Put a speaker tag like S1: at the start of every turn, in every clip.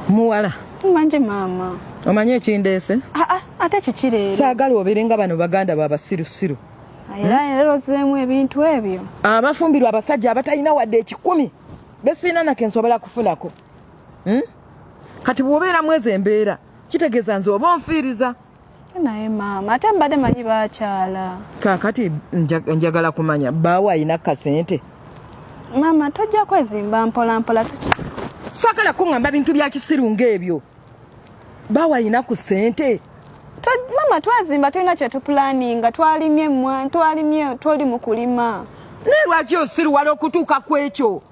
S1: Muwala.
S2: Manje maama.
S1: Omanyi ekindeese?
S2: Ah, ah, ate kiki leero?
S1: Saagala obeere nga bano baganda babasirusiru.
S2: Era leero ozzeemu ebintu ebyo.
S1: Abafumbirwa abasajja abatalina wadde ekikumi besiina nake nsobola kufunako. Hmm? Kati bw'obeera mwezi embeera kitegeeza nze oba onfiiriza.
S2: Naye maama ate mbadde manyi bakyala.
S1: Kaakati njagala kumanya bbaawo alina kasente.
S2: Maama tojja kwezimba mpola mpola tuki.
S1: Saagala kuŋŋamba bintu bya kisiru ng'ebyo. Bbaawo alina ku ssente.
S2: Maama twezimba tulina kye tupulaninga twalimye emmwanyi twalimye toli mu kulima.
S1: Naye lwaki osiruwala okutuuka ku ekyo?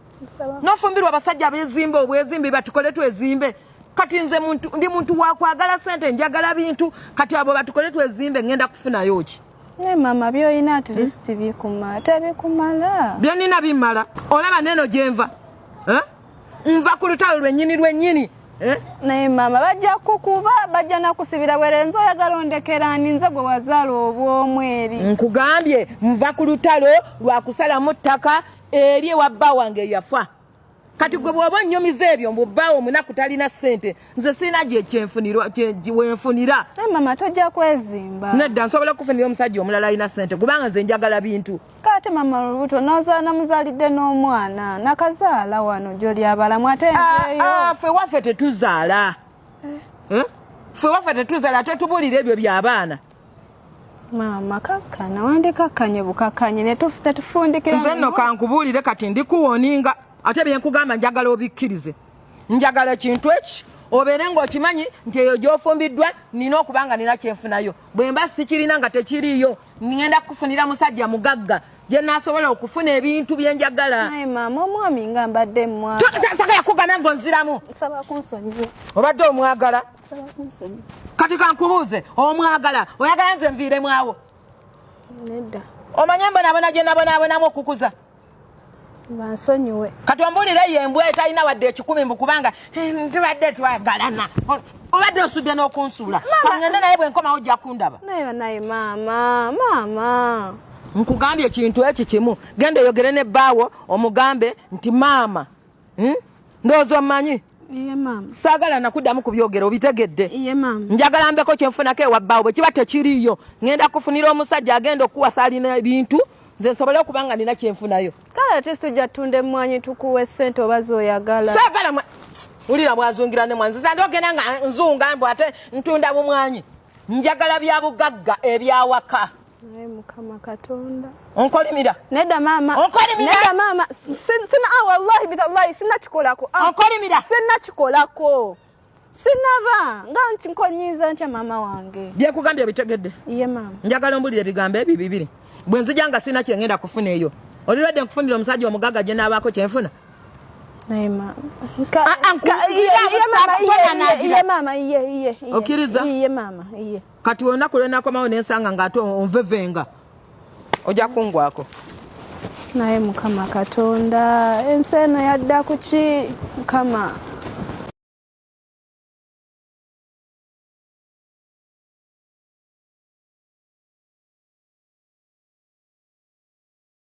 S1: N'ofumbirwa abasajja abeezimba obwezimbi batukole twezimbe. Kati nze muntu ndi muntu wa kwagala sente njagala bintu kati abo batukole twezimbe ngenda kufunayo ki?
S2: Naye maama by'olina at least bikumala tebikumala.
S1: Bye nnina bimmala olaba neeno gye nva eh? Nva ku lutalo lwennyini lwennyini eh?
S2: Naye maama bajja kukuba bajja nakusibira bwere nze oyagala ondekerani nze gwe wazaala obw'omweri.
S1: Nkugambye nva ku lutalo lwa kusalamu ttaka eri ewa bba wange eyafa. Kati gwe bw'oba onnyumiza ebyo mbu bbaawo omunaku talina ssente nze sirina gye wenfunira.
S2: Naye maama tojja kwezimba.
S1: Nedda nsobola okufunira omusajja omulala alina ssente kubanga nze njagala bintu.
S2: Kate mama olubuto nozaala namuzaalidde n'omwana nakazaala wano gy'oli abalamu ate nzeeyo.
S1: Ah, ffe waffe tetuzaala. Eh? Ffe waffe tetuzaala tetubulira ebyo by'abaana.
S2: Maama kakkana wandikakkanye bukakkanye ne tetufundikira.
S1: Nze nno kankubuulire kati ndikuwoninga ate bye nkugamba njagala obikkirize. Njagala ekintu eki obeere ng'okimanyi nti eyo gy'ofumbiddwa nina okuba nga nina kyenfunayo. Bwe mba sikirina nga tekiriiyo ŋŋenda kukufunira musajja mugagga gye naasobola okufuna ebintu bye njagala.
S2: Naye maama omwami nga mbadde mmwagala.
S1: Sagala kugamba ng'onziramu.
S2: Nsaba kunsonyiwa.
S1: Obadde omwagala.
S2: Nsaba kunsonyiwa.
S1: Kati kankubuuze omwagala oyagala nze nviiremu awo?
S2: Nedda.
S1: Omanye mbonaabona gye nabonaabonamu okukuza?
S2: Bansonyiwe.
S1: Kati ombuulire eyo embwa etalina wadde ekikumi mbu kubanga tubadde twagalana. Obadde osudde n'okunsuula. Kangende naye bwe nkomawo ojja kundaba.
S2: Naye naye maama maama.
S1: Nkugambye ekintu eki kimu genda oyogere ne bbaawo omugambe nti maama Ndowooza ommanyi.
S2: Iye maama.
S1: Saagala nakuddamu kubyogera obitegedde.
S2: Iye maama.
S1: Njagala mbeko kyenfunako ewa bbaawo bwe kiba tekiriiyo ŋŋenda kufunira omusajja agenda okukuwasa alina ebintu nze nsobole okuba nga nina kyenfunayo.
S2: Kale ate sijja tunda emmwanyi tukuwe ssente oba z'oyagala.
S1: Saagala wulira bw'azungira ne mwanzi nze ogenda nga nzunga mbu ate ntunda bumwanyi. Njagala bya bugagga ebyawaka.
S2: Naye Mukama Katonda.
S1: Onkolimira.
S2: Nedda maama.
S1: Onkolimira.
S2: Nedda maama. Sina ah wallahi bitallahi sina kikolako. Ah.
S1: Onkolimira.
S2: Sina kikolako. Sinaba nga nkonyiza ntya maama wange.
S1: Byekugambye obitegedde.
S2: Iye maama.
S1: Njagala ombulire ebigambo ebyo bibiri. Bwe nzija nga sina kye ngenda kufuna eyo. Olirwadde nkufunira omusajja omugagga gye naabaako kye nfuna.
S2: Naye maama.
S1: Ah,
S2: Iye maama iye iye.
S1: Okkiriza?
S2: Iye maama iye.
S1: Kati olunaku lwe nakomawo ne nsanga ng'ate onvevenga ojja kungwako.
S2: Naye Mukama Katonda ensi eno yadda ku ki Mukama?